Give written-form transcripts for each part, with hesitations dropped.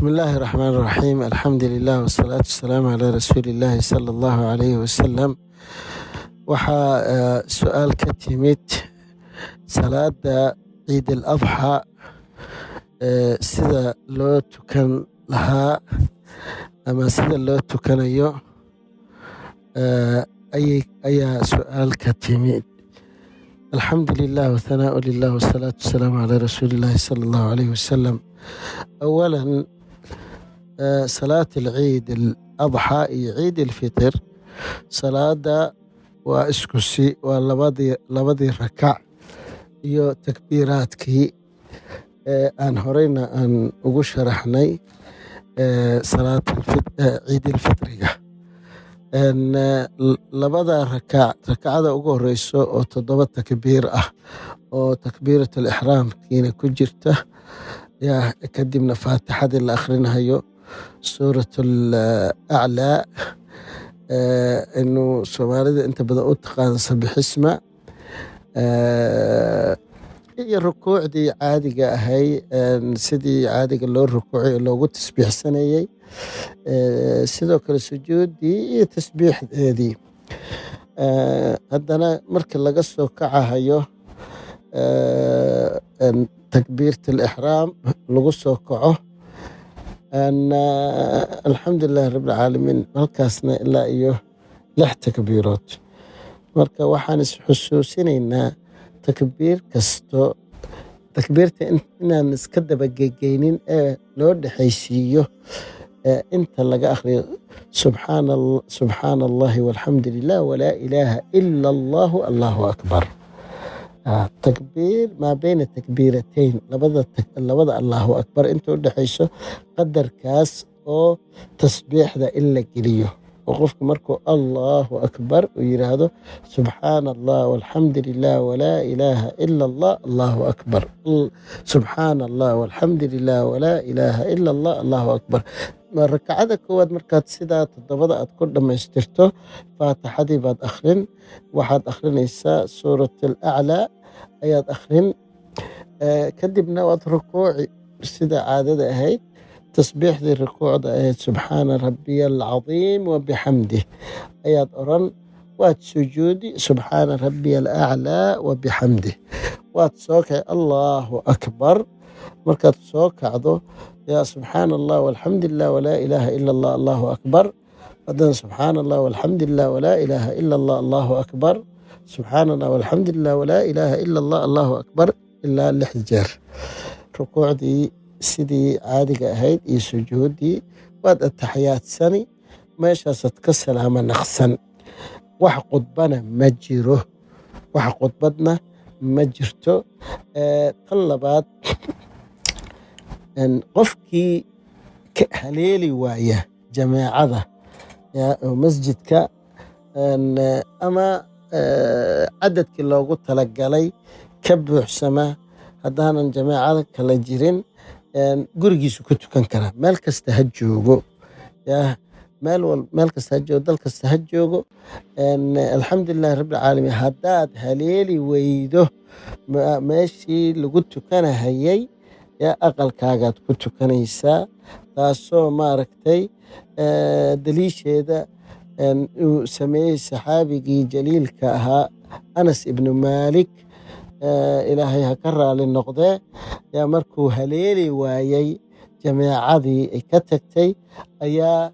بسم الله الرحمن الرحيم، الحمد لله والصلاة والسلام على رسول الله صلى الله عليه وسلم. Waxaa su-aal ka timid salaada Ciid al Adxa, sida loo tukan lahaa ama sida loo tukanayo ayaa su-aal ka timid. الحمد لله والثناء لله والصلاة والسلام على رسول الله صلى الله عليه وسلم. أولا، صلاة العيد الأضحى iyo Ciid الفطر salaada waa isku si, waa labadii rakac iyo takbiiraadkii aan horeyna aan ugu sharaxnay salaat Ciid ilfitriga. Labada rakac, rakacada ugu horeyso oo toddoba takbiir ah oo takbiirat alixraamkiina ku jirta, yaa kadibna faatixadii la akhrinayo, Suurat Alaclaa, inuu Soomaalida inta badan u taqaano Sabixisma, iyo rukuucdii caadiga ahay, sidii caadiga loo rukuucay oo loogu tasbiixsanayey, sidoo kale sujuuddii iyo tasbiixdeedii. Haddana marka laga soo kacahayo, takbiirat alixraam lagu soo kaco, الحمد لله رب العالمين, halkaasna ilaa iyo lix takbiirood. Marka waxaan isxusuusinaynaa takbiir kasto, takbiirta inaan iska dabagegeynin ee loo dhexaysiiyo inta laga akhriyo "سبحان الله والحمد لله ولا إله إلا الله الله أكبر". Takbiir maa bayna takbiiratayn, labada Allahu Akbar inta u dhexayso, qadarkaas oo tasbiixda in la geliyo, oo qofku markuu "Allahu Akbar" uu yiraahdo, "سبحان الله والحمد لله ولا إله إلا الله الله أكبر، سبحان الله والحمد لله ولا إله إلا الله الله أكبر". Rakacada koowaad markaad sidaa toddobada aad ku dhammaystirto, faatixadii baad akhrin, waxaad akhrinaysaa Suurat Alaclaa ayaad akhrin, kadibna waad rukuuci sida caadada ahayd. Tasbiixdii rukuucda ahayd, "سبحان ربي العظيم وبحمده" ayaad oran. Waad sujuudi, "سبحان ربي الأعلى وبحمده". Waad soo kaci, "Allahu Akbar". Markaad soo kacdo, yaa "سبحان الله والحمد لله ولا إله إلا الله الله أكبر". Haddana "سبحان الله والحمد لله ولا إله إلا الله الله أكبر، سبحان الله والحمد لله ولا إله إلا الله الله أكبر", ilaa lix jeer. Rukuucdii sidii caadiga ahayd iyo sujuuddii, waad ataxiyaadsani, meeshaasaad ka salaamo naqsan. Wax khudbana ma jiro, wax khudbadna ma jirto. Tan labaad, qofkii ka haleeli waaya jameecada oo masjidka ama cadadkii loogu talagalay ka buuxsama, haddaanan jameecada kala jirin, gurigiisu ku tukan karaa. Meel kasta ha joogo, yaa meel kasta ha joogo, dal kasta ha joogo. الحمد لله رب العالمين. Haddaad haleeli weydo meeshii lagu tukanahayay, yaa aqalkaagaad ku tukanaysaa, taasoo maaragtay daliisheeda uu sameeyey saxaabigii jaliilka ahaa Anas ibnu Maalik, Ilaahay ha ka raali noqdee. Yaa markuu haleeli waayey jameecadii ay ka tagtay, ayaa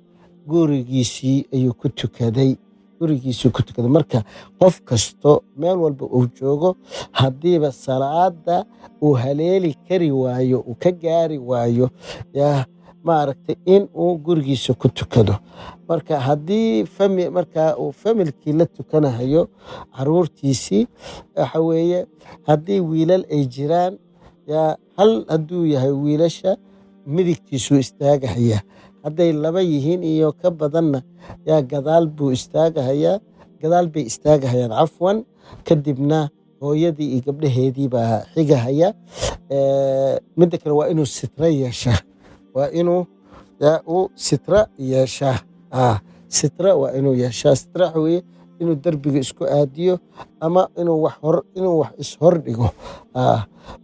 gurigiisii ayuu ku tukaday, gurigiisuu ku tukaday. Marka qof kasto meel walba uu joogo, haddiiba salaada uu haleeli kari waayo, uu ka gaari waayo, yaa maaragtay, in uu gurigiisa ku tukado. Marka haddii marka uu familkii la tukanahayo, caruurtiisii, waxa weeye haddii wiilal ay jiraan, yaa hal hadduu yahay wiilasha, midigtiisuu istaagahaya. Hadday laba yihiin iyo ka badanna, yaa gadaal buu istaagahayaa, gadaal bay istaagahayaan, cafwan. Kadibna hooyadii iyo gabdhaheedii baa xigahaya. Midda kale, waa inuu sitra yeeshaa, waa inuu yaa uu sitra yeeshaa. Sitra waa inuu yeeshaa. Sitra waxa weeye inuu derbiga isku aadiyo ama inuu wax ishor dhigo.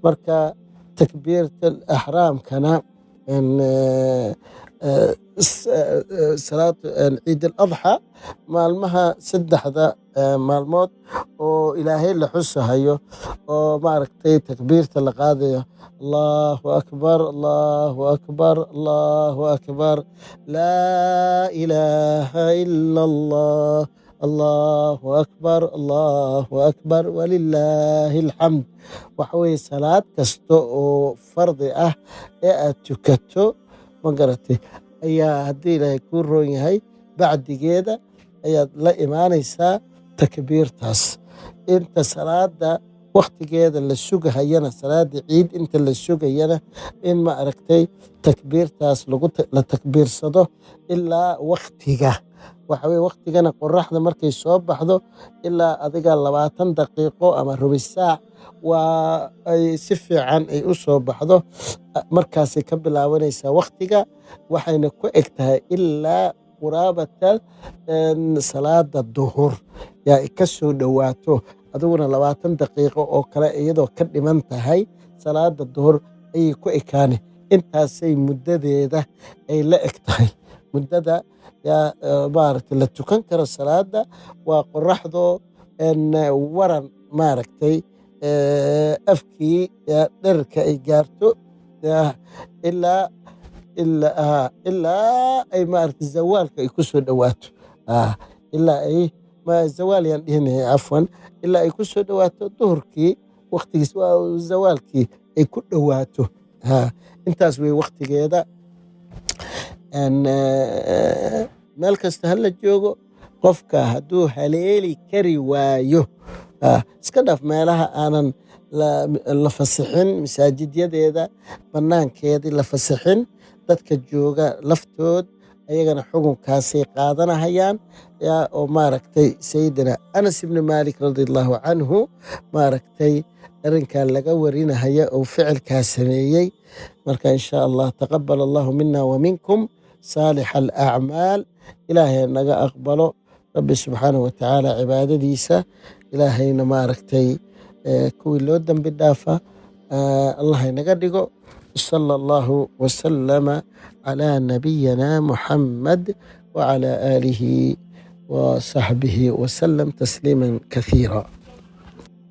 Marka takbiirta ixraamkana Salaad Ciid al Adxa, maalmaha 3-da maalmood oo Ilaahay la xusahayo oo maaragtay takbiirta la qaadayo: Allahu akbar, Allahu akbar, Allahu akbar, laa ilaaha ila Allah, Allahu akbar, Allahu akbar, walilaahi alxamd. Waxa weye, salaad kasta oo fardi ah ee aad tukato, ma garatay, ayaa haddii Ilaahay kuu roon yahay bacdigeeda ayaad la imaanaysaa takbiirtaas. Inta salaada wakhtigeeda la sugahayana, salaada ciid inta la sugayana, in ma aragtay takbiirtaas la takbiirsado ilaa wakhtiga. Waxa weye, wakhtigana qoraxda markay soo baxdo ilaa adiga 20 daqiiqo ama rubi saac waa ay si fiican ay u soo baxdo, markaasay ka bilaabanaysaa wakhtiga, waxayna ku eg tahay ilaa quraabata salaada duhur yaa ka soo dhowaato. Adiguna 20 daqiiqo oo kale iyadoo ka dhiman tahay salaada duhur ayay ku ekaane. Intaasay muddadeeda ay la eg tahay. Muddada yaa maaragtay la tukan karo salaada waa qoraxdoo waran maaragtay afkii dherarka ay gaarto ilaa ay maaragtay zawaalka ay ku soo dhowaato, ilaa ay zawaal yaan dhihinaya, cafwan, ilaa ay ku soo dhowaato duhurkii wakhtigiis, waa zawaalkii ay ku dhowaato. Intaas wey wakhtigeeda. Meel kasta ha la joogo, qofka hadduu haleeli kari waayo, iska dhaaf meelaha aanan la fasixin, masaajidyadeeda bannaankeedii la fasixin, dadka jooga laftood ayagana xukunkaasay qaadanahayaan yaa oo maaragtay Sayidina Anas ibni Maalik radi Allahu canhu maaragtay arrinkaa laga warinahaya oo ficilkaa sameeyey. Marka insha Allah, taqabal Allahu mina wa minkum saalix alacmaal. Ilaahay naga aqbalo, Rabbi subxaanahu watacaala cibaadadiisa. Ilaahayna maaragtay kuwii loo dembi dhaafa Allah inaga dhigo. Sala Allahu wasalama calaa nabiyina Muxammad wacalaa aalihi wa saxbihi wasalam tasliima kathiira.